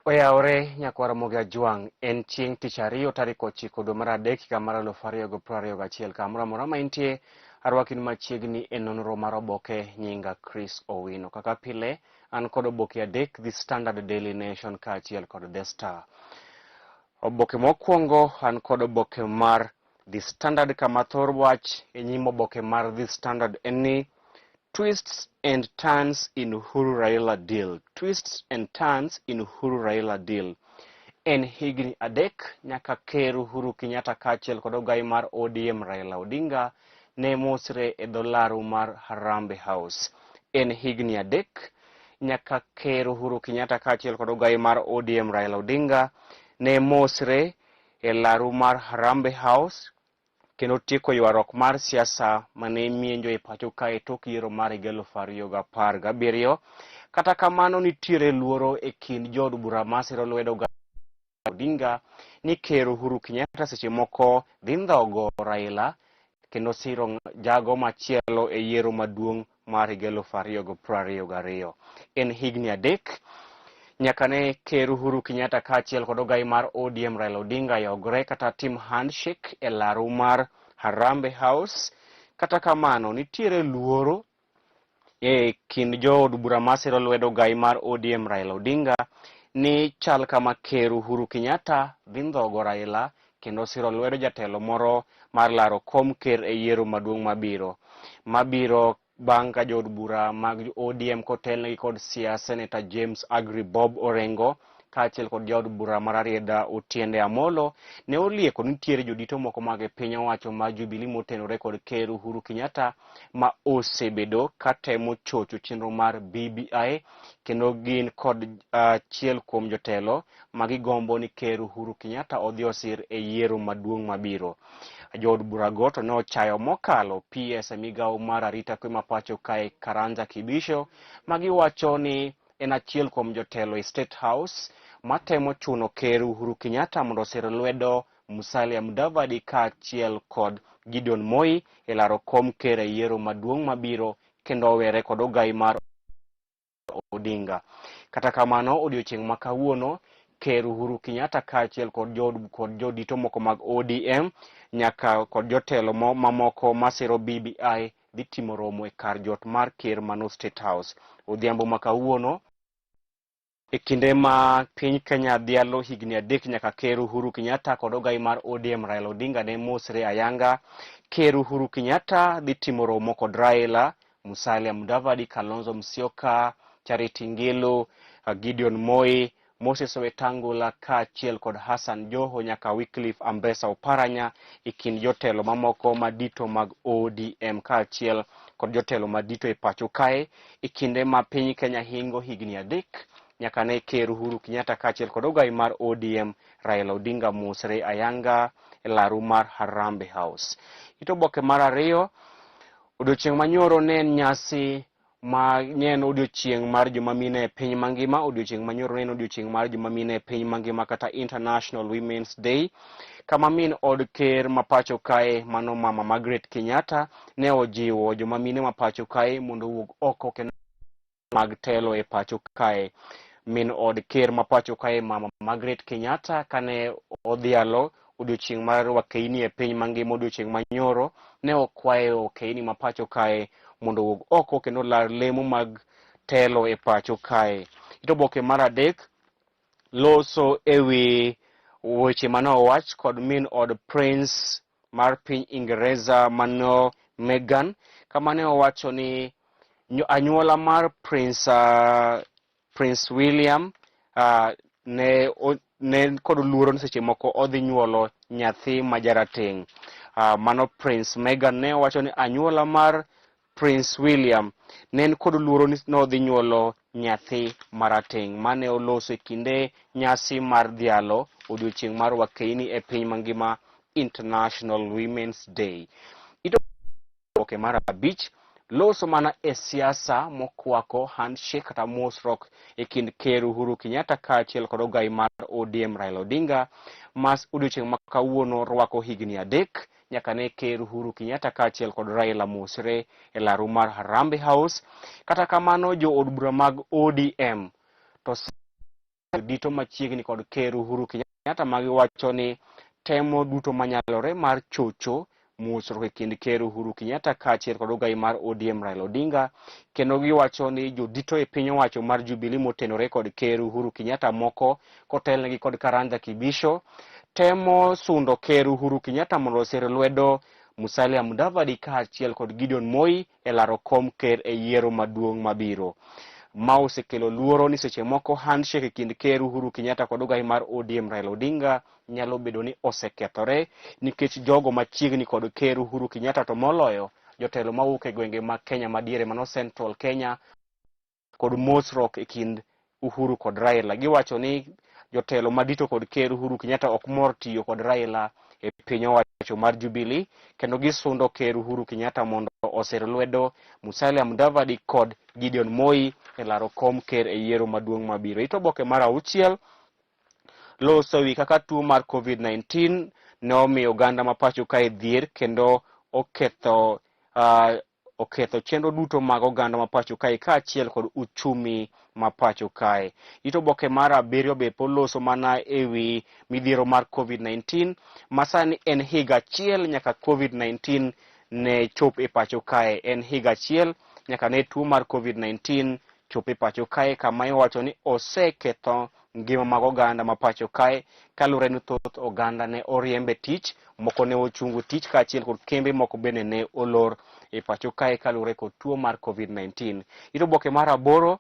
Oyawore nyakwar Ramogi Ajwang', en chieng' tich ariyo tarik 9 dwe mar 3 higa mar 2021. Kamoro amora ma intie, arwaki ni machiegni e nonro mar oboke. Nyinga Chris Owino. Kaka pile, an kod oboke adek: The Standard, Daily Nation kaachiel kod The Star. Oboke mokwongo, an kod oboke mar The Standard, kama thor wach e nyim oboke mar The Standard en ni "Twists and turns in Uhuru Raila deal." "Twists and turns in Uhuru Raila deal." En higni 3 nyaka Ker Uhuru Kenyatta kaachiel kod ogai mar ODM Raila Odinga ne mosre e dho laru mar Harambee House. En higni 3 nyaka Ker Uhuru Kenyatta kaachiel kod ogai mar ODM Raila Odinga ne mosre e laru mar Harambee House kendo tieko ywaruok mar siasa mane mienjo e pacho kae tok yiero mar higa 2017. Kata kamano, nitiere luoro e kind jood bura masiro lwedo Odinga ni Ker Uhuru Kenyatta seche moko dhi ndhogo Raila kendo siro jago machielo e yiero maduong' mar higa 2022. En higni 3 nyaka ne Ker Uhuru Kenyatta kaachiel kod ogai mar ODM Raila Odinga yogre kata tim handshake e laru mar Harambee House. Kata kamano, nitiere luoro e kind jood bura masiro lwedo ogai mar ODM Raila Odinga ni chal kama Ker Uhuru Kenyatta dhi ndhogo Raila kendo siro lwedo jatelo moro mar laro kom ker e yiero maduong' mabiro bang' ka jood bura mag ODM kotelnegi kod Siaya Senator James Agri Bob Orengo kaachiel kod jaod bura mar Rarieda Otiende Amolo ne olieko nitiere jodito moko mag piny owacho mar Jubilee motenore kod Ker Uhuru Kenyatta ma osebedo katemo chocho chenro mar BBI, kendo gin kod achiel kuom jotelo ma gigombo ni Ker Uhuru Kenyatta odhi osir e yiero maduong' mabiro. Jood burago to ne ochayo mokalo PS e migawo mar arita kwe ma pacho kae Karanja Kibisho, ma giwacho ni en achiel kuom jotelo e State House matemo chuno Ker Uhuru Kenyatta mondo osir lwedo Musalia Mudavadi kaachiel kod Gideon Moi e laro kom ker e yiero maduong' mabiro kendo owere kod ogai mar Odinga. Kata kamano, odiochieng' ma kawuono Ker Uhuru Kenyatta kaachiel kod jood kod jodito moko mag ODM nyaka kod jotelo mamoko masiro BBI dhi timo romo e kar jot mar ker mano State House odhiambo ma kawuono. E kinde ma piny Kenya dhialo higni 3 nyaka Ker Uhuru Kenyatta kod ogai mar ODM Raila Odinga ne mosre ayanga, Ker Uhuru Kenyatta dhi timo romo kod Raila, Musalia Mudavadi, Kalonzo Musyoka, Charity Ngilu, Gideon Moi, Moses Wetangula kaachiel kod Hassan Joho nyaka Wycliffe Ambesa Oparanya e kind jotelo mamoko madito mag ODM kaachiel kod jotelo madito e pacho kae, e kinde ma piny Kenya hingo higni 3 nyaka ne Ker Uhuru Kenyatta kaachiel kod ogai mar ODM Raila Odinga mosre ayanga e laru mar Harambee House. It oboke mar ariyo, odiochieng' manyoro ne en nyasi ma ne en odiochieng' mar joma mine e piny mangima. Odiochieng' manyoro ne en odiochieng' mar joma mine e piny mangima kata International Women's Day, kama min od ker ma pacho kae mano Mama Margaret Kenyatta ne ojiwo joma mine ma pacho kae mondo owuog oko kendo mag telo e pacho kae. Min od ker ma pacho kae Mama Margaret Kenyatta kane odhialo odiochieng' mar wakeini e piny mangima odiochieng' manyoro, ne okwayo okeini ma pacho kae mondo owuog oko kendo lar lemo mag telo e pacho kae. It oboke mar adek loso ewi weche mane owach kod min od Prince mar piny Ingereza mano Meghan, kama ne owacho ni anyuola mar Prince William ne kod luoro ni seche moko odhi nyuolo nyathi ma jarateng'. Mano Prince Meghan ne owacho ni anyuola mar Prince William ne en kod luoro ni nodhi nyuolo nyathi marateng', mane oloso e kinde nyasi mar dhialo odiochieng' mar wakeini e piny mangima, International Women's Day. Ito oboke mar abich loso mana e siasa mokwako handshake kata mosruok e kind Ker Uhuru Kenyatta kaachiel kod ogai mar ODM Raila Odinga, ma odiochieng' ma kawuono rwako higni 3 nyaka ne Ker Uhuru Kenyatta kaachiel kod Raila mosre e laru mar Harambee House. Kata kamano, jood bura mag ODM to Dito machiegni kod Ker Uhuru Kenyatta ma giwacho ni temo duto manyalore mar chocho muosruok e kind Ker Uhuru Kenyatta kaachiel kod ogai mar ODM Raila Odinga, kendo giwacho ni jodito e piny owacho mar Jubilee motenore kod Ker Uhuru Kenyatta moko kotelnegi kod Karanja Kibisho temo sundo Ker Uhuru Kenyatta mondo osir lwedo Musalia Mudavadi kaachiel kod Gideon Moi e laro kom ker e yiero maduong' mabiro. Ma osekelo luoro ni seche moko handshake e kind Ker Uhuru Kenyatta kod ogai mar ODM Raila Odinga nyalo bedo ni osekethore nikech jogo machiegni kod Ker Uhuru Kenyatta, to moloyo jotelo mawuok e gwenge mag Kenya madiere mano Central Kenya, kod mosruok e kind Uhuru kod Raila. Giwacho ni jotelo madito kod Ker Uhuru Kenyatta ok mor tiyo kod Raila e piny owacho mar Jubilee, kendo gisundo Ker Uhuru Kenyatta mondo osir lwedo Musalia Mudavadi kod Gideon Moi e laro kom ker e yiero maduong' mabiro. Ito oboke mar auchiel loso wi kaka tuo mar COVID-19 ne omiyo oganda ma pacho kae dhier kendo oketho chenro duto mag oganda ma pacho kae kaachiel kod uchumi ma pacho kae. It oboke mar abiriyo be poloso mana ewi midhiero mar COVID-19 ma sani en higa achiel nyaka COVID-19 ne chop e pacho kae. En higa achiel nyaka ne tuo mar COVID-19 chop e pacho kae, kama iwacho ni oseketho ngima mag oganda ma pacho kae kaluwore ni thoth oganda ne oriembe tich, moko ne ochungo tich kaachiel kod kembe moko bende ne olor e pacho kae kaluwore kod tuo mar COVID-19. It oboke mar aboro,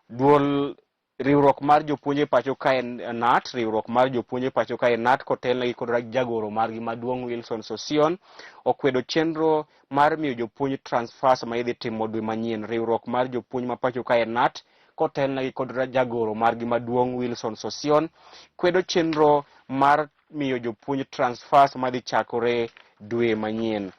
duol riwruok mar jopuonj e pacho kae KNUT, riwruok mar jopuonj e pacho kae KNUT kotelnegi kod jagoro margi maduong' Wilson Sossion okwedo chenro mar miyo jopuonj transfers ma idhi timo dwe manyien. Riwruok mar jopuonj ma pacho kae KNUT kotelnegi kod jagoro margi maduong' Wilson Sossion kwedo chenro mar miyo jopuonj transfers madhi chakore dwe manyien.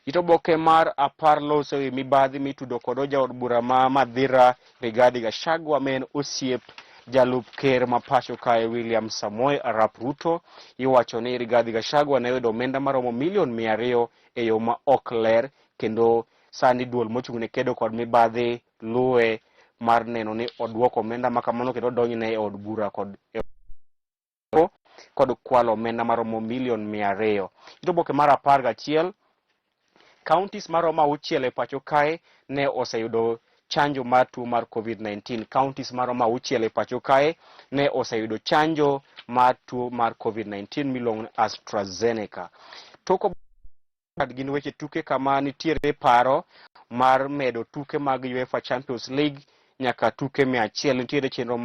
It oboke mar apar loso ewi mibadhi mitudo kod jaod bura ma Mathira Rigathi Gachagua ma en osiep jalup ker ma pacho kae William Samoei Arap Ruto. Iwacho ni Rigathi Gachagua ne oyudo omenda maromo milion 200 e yo ma ok ler, kendo sani duol mochung' ne kedo kod mibadhi luwe mar neno ni oduoko omenda ma kamano kendo odonjne e od bura kod kwalo omenda maromo milion 200. It oboke mar 11, counties maromo 6 e pacho kae ne oseyudo chanjo mar tuo mar COVID-19. Counties maromo 6 e pacho kae ne oseyudo chanjo mar tuo mar COVID-19 miluongo ni AstraZeneca. Tok gin weche tuke, kama nitiere paro mar medo tuke mag UEFA Champions League nyaka tuke 100. Nitiere chenro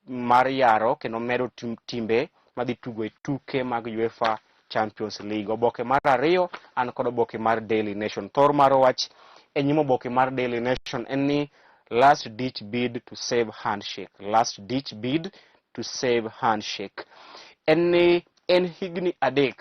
mar yaro kendo medo timbe madhi tugo e tuke mag UEFA Champions League. Oboke mar ariyo, an kod oboke mar Daily Nation. Thor mar wach e nyim oboke mar Daily Nation en ni last ditch bid to save handshake. Last ditch bid to save handshake. En ni en higni 3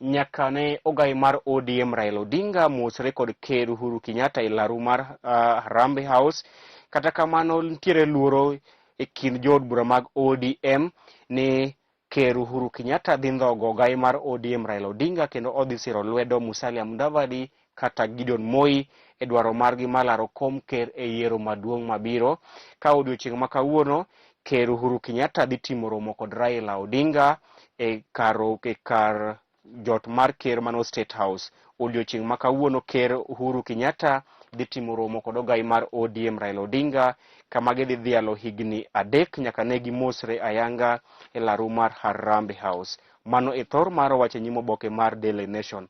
nyaka ne ogai mar ODM Raila Odinga mosre kod Ker Uhuru Kenyatta e laru mar Harambee House. Kata kamano, nitiere luoro e kind jood bura mag ODM ni Ker Uhuru Kenyatta dhi ndhogo ogai mar ODM Raila Odinga kendo odhi siro lwedo Musalia Mudavadi kata Gideon Moi e dwaro margi mar laro kom ker e yiero maduong' mabiro. Ka odiochieng' ma kawuono, Ker Uhuru Kenyatta dhi timo romo kod Raila Odinga e kar jot mar ker mano State House. Odiochieng' ma kawuono, Ker Uhuru Kenyatta dhi timo romo kod ogai mar ODM Raila Odinga kama gidhi dhialo higni 3 nyaka ne gimosre ayanga e laru mar Harambee House. Mano e thor mar wach e nyim oboke mar Daily Nation.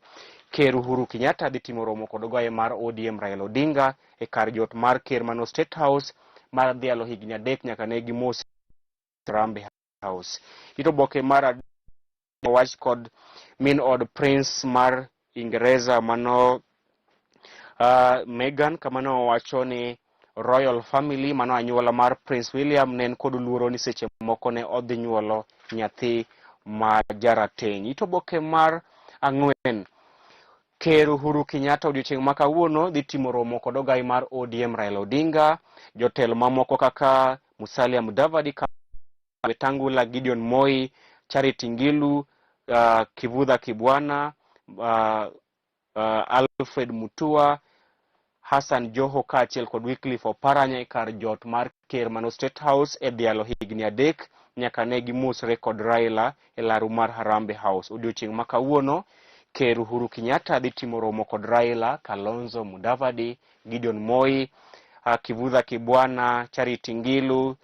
Ker Uhuru Kenyatta dhi timo romo kod ogai mar ODM Raila Odinga e kar jot mar ker mano State House mar dhialo higni 3 nyaka ne gimos Harambee House. It oboke mar wach kod min od Prince mar Ingereza mano Meghan, kama ne owacho ni royal family mano anyuola mar Prince William ne en kod luoro ni seche moko ne odhi nyuolo nyathi ma jarateng'. It oboke mar ang'wen, Ker Uhuru Kenyatta odiochieng' ma kawuono dhi timo romo kod ogai mar ODM Raila Odinga, jotelo mamoko kaka Musalia Mudavadi, Wetangula, Gideon Moi, Charity Ngilu, Kivutha Kibwana, Alfred Mutua, Hassan Joho kaachiel kod Wycliffe Oparanya e kar jot mar ker mano State House e dhialo higni 3. nyaka ne gimosre kod Raila e laru mar Harambee House. Odiochieng' ma kawuono, Ker Uhuru Kenyatta dhi timo romo kod Raila, Kalonzo, Mudavadi, Gideon Moi, Kivutha Kibwana, Charity Ngilu,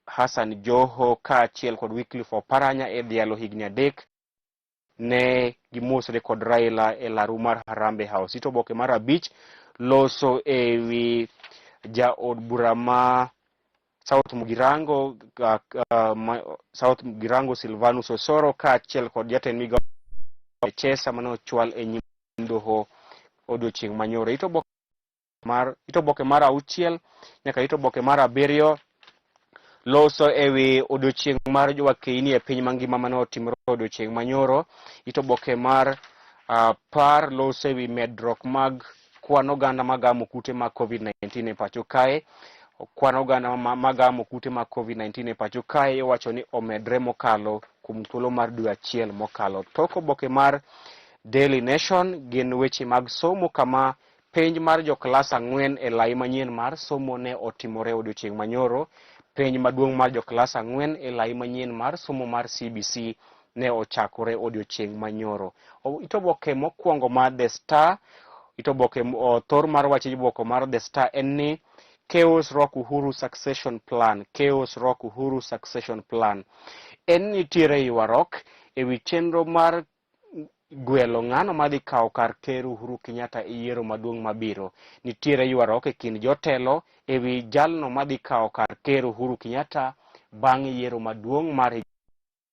Hassan Joho kaachiel kod Wycliffe Oparanya e dhialo higni 3 ne gimosre kod Raila e laru mar Harambee House. Ito oboke mar 5 loso ewi jaod bura ma South Mugirango, South Mugirango Silvanus Osoro kaachiel kod jatend migao Echesa mane ochwal e nyim doho odiochieng' manyoro. Ito oboke mar 6 nyaka ito oboke mar 7 loso ewi odiochieng' mar jowakeyini e piny mangima mane otimore odiochieng' manyoro. Ito oboke mar 10 loso ewi medruok mag kwan oganda magamo kute mag COVID-19 e pacho kae. Kwan oganda magamo kute mag COVID-19 e pacho kae iwacho ni omedre mokalo kuom thuolo mar dwe achiel mokalo. Tok oboke mar Daily Nation gin weche mag somo kama penj mar joklas 4 e lai manyien mar somo ne otimore odiochieng' manyoro. Penj maduong' mar joklas 4 e lai manyien mar somo mar CBC ne ochakore odiochieng' manyoro. Ito oboke mokwongo mar The Star, ito oboke thor mar wach iboko mar The Star en ni Chaos Rock Uhuru Succession Plan. Chaos Rock Uhuru Succession Plan. En nitiere ywaruok ewi chenro mar gwelo ng'ano madhi kawo kar Ker Uhuru Kenyatta e yiero maduong' mabiro. Nitiere ywaruok e kind jotelo ewi jalno madhi kawo kar Ker Uhuru Kenyatta bang' yiero maduong' mar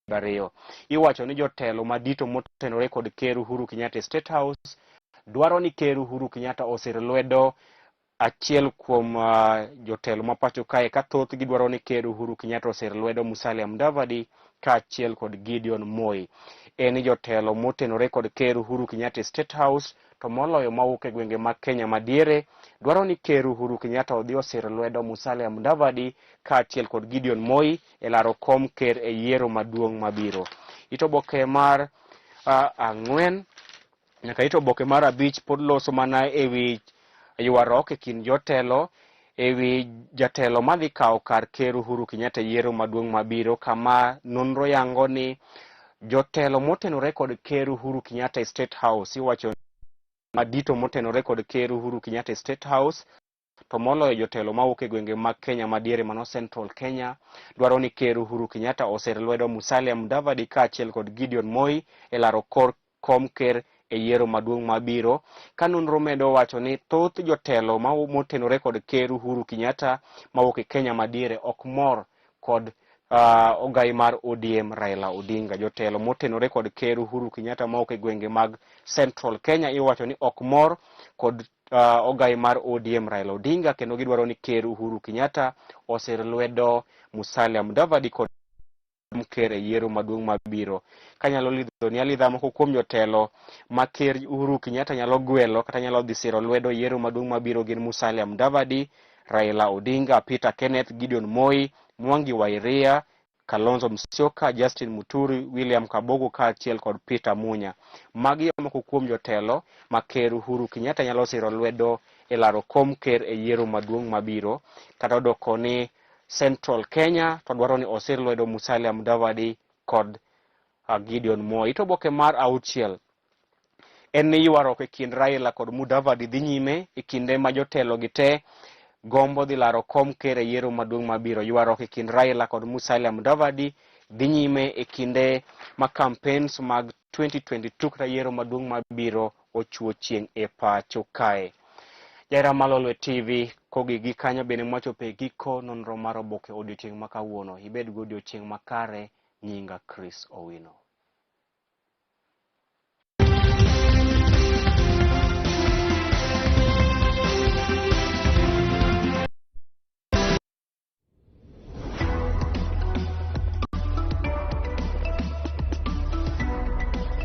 2. Iwacho ni jotelo madito motenore kod Ker Uhuru Kenyatta e State House dwaro ni Ker Uhuru Kenyatta osir lwedo achiel kuom jotelo ma pacho kae, ka thothgi dwaro ni Ker Uhuru Kenyatta osir lwedo Musalia Mudavadi kaachiel kod Gideon Moi. En ni jotelo motenore kod Ker Uhuru Kenyatta e State House to moloyo mawuok e gwenge mag Kenya madiere dwaro ni Ker Uhuru Kenyatta odhi osir lwedo Musalia Mudavadi kaachiel kod Gideon Moi e laro kom ker e yiero maduong' mabiro. Ito oboke mar 4 nyaka ito oboke mar 5 pod loso mana ewi ywaruok e kind jotelo ewi jatelo madhi kawo kar Ker Uhuru Kenyatta e yiero maduong' mabiro, kama nonro yango ni jotelo motenore kod Ker Uhuru Kenyatta e State House iwacho madito motenore kod Ker Uhuru Kenyatta e State House to moloyo jotelo mawuok e gwenge mag Kenya madiere mano Central Kenya dwaro ni Ker Uhuru Kenyatta osir lwedo Musalia Mudavadi kaachiel kod Gideon Moi e laro kor kom ker e yiero maduong' mabiro. Ka nonro medo wacho ni thoth jotelo motenore kod Ker Uhuru Kenyatta mawuok e Kenya madiere ok mor kod ogai mar ODM Raila Odinga. Jotelo motenore kod Ker Uhuru Kenyatta mawuok e gwenge mag Central Kenya iwacho ni ok mor kod ogai mar ODM Raila Odinga, kendo gidwaro ni Ker Uhuru Kenyatta osir lwedo Musalia Mudavadi kod ker e yiero maduong' mabiro. Kanyalo lidho ni alidha moko kuom jotelo ma Ker Uhuru Kenyatta nyalo gwelo kata nyalo dhi siro lwedo yiero maduong' mabiro gin Musalia Mudavadi, Raila Odinga, Peter Kenneth, Gideon Moi, Mwangi wa Iria, Kalonzo Musyoka, Justin Muturi, William Kabogo kaachiel kod Peter Munya. Magi e moko kuom jotelo ma Ker Uhuru Kenyatta nyalo siro lwedo e laro kom ker e yiero maduong' mabiro. Kata odoko ni Central Kenya to dwaro ni osir lwedo Musalia Mudavadi kod Gideon Moi. Ito oboke mar 6 en ni ywaruok e kind Raila kod Mudavadi dhi nyime e kinde ma jotelo gi te gombo dhi laro kom ker e yiero maduong' mabiro. Ywaruok e kind Raila kod Musalia Mudavadi dhi nyime e kinde ma campaigns mag 2022 kata yiero maduong' mabiro ochuo chieng' e pacho kae. Jaira Malolwe TV kogigi kanyo bende mwachopo e giko nonro mar oboke odiochieng' ma kawuono. Ibed go odiochieng' makare. Nyinga Chris Owino.